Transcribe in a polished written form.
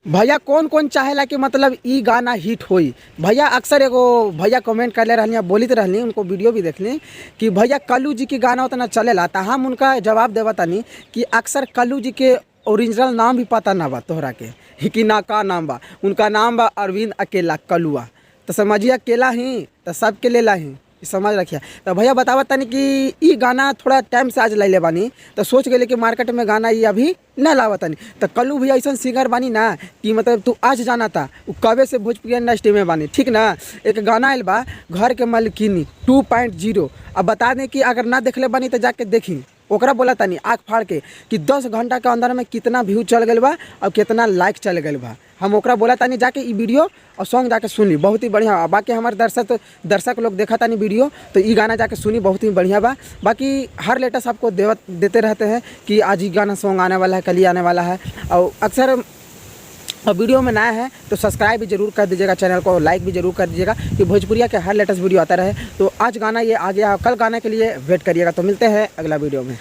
भैया कौन कौन चाहेला कि मतलब ई गाना हिट होई। भैया अक्सर एगो भैया कमेंट करले रहनी, बोलित रहनी, उनको वीडियो भी देखनी कि भैया कल्लू जी के गाना उतना चलेला। तो हम उनका जवाब देवा तनी कि अक्सर कल्लू जी के ओरिजिनल नाम भी पता ना बा तोहरा के कि ना का नाम बा। उनका नाम बा अरविंद अकेला कलुआ। तो समझिए अकेला ही तो सबके लेला ही, ई समझ रखिए। तो भैया बतावा तनी कि ई गाना थोड़ा टाइम से आज लैले बानी, तो सोच गए कि मार्केट में गाना ई अभी ना लावा तनी। तो कल्लू भैया ऐसा सिंगर बानी ना कि मतलब तू आज जाना था उ कबे से भोजपुरी इंडस्ट्री में बानी, ठीक ना। एक गाना आयल बा घर के मलकिनी 2.0। अब बता दें कि अगर ना देखले बानी तो जाके देखी। ओकरा बोला तनी आँख फाड़ के कि 10 घंटा के अंदर में कितना व्यू चल गइल बा और कितना लाइक चल गइल बा। हम ओकरा बोला तानी जाके ई वीडियो और सॉन्ग जाके सुनी, बहुत ही बढ़िया बा। बाकी हमारे दर्शक दर्शक लोग देखा तानी वीडियो तो ई गाना जाके सुनी, बहुत ही बढ़िया बा। बाकी हर लेटेस्ट आपको देते रहते हैं कि आज ई गाना सॉन्ग आने वाला है, कल ही आने वाला है। और अक्सर और वीडियो में नया है तो सब्सक्राइब भी जरूर कर दीजिएगा चैनल को, लाइक भी जरूर कर दीजिएगा कि भोजपुरिया के हर लेटेस्ट वीडियो आता रहे। तो आज गाना ये आ गया, कल गाने के लिए वेट करिएगा। तो मिलते हैं अगला वीडियो में।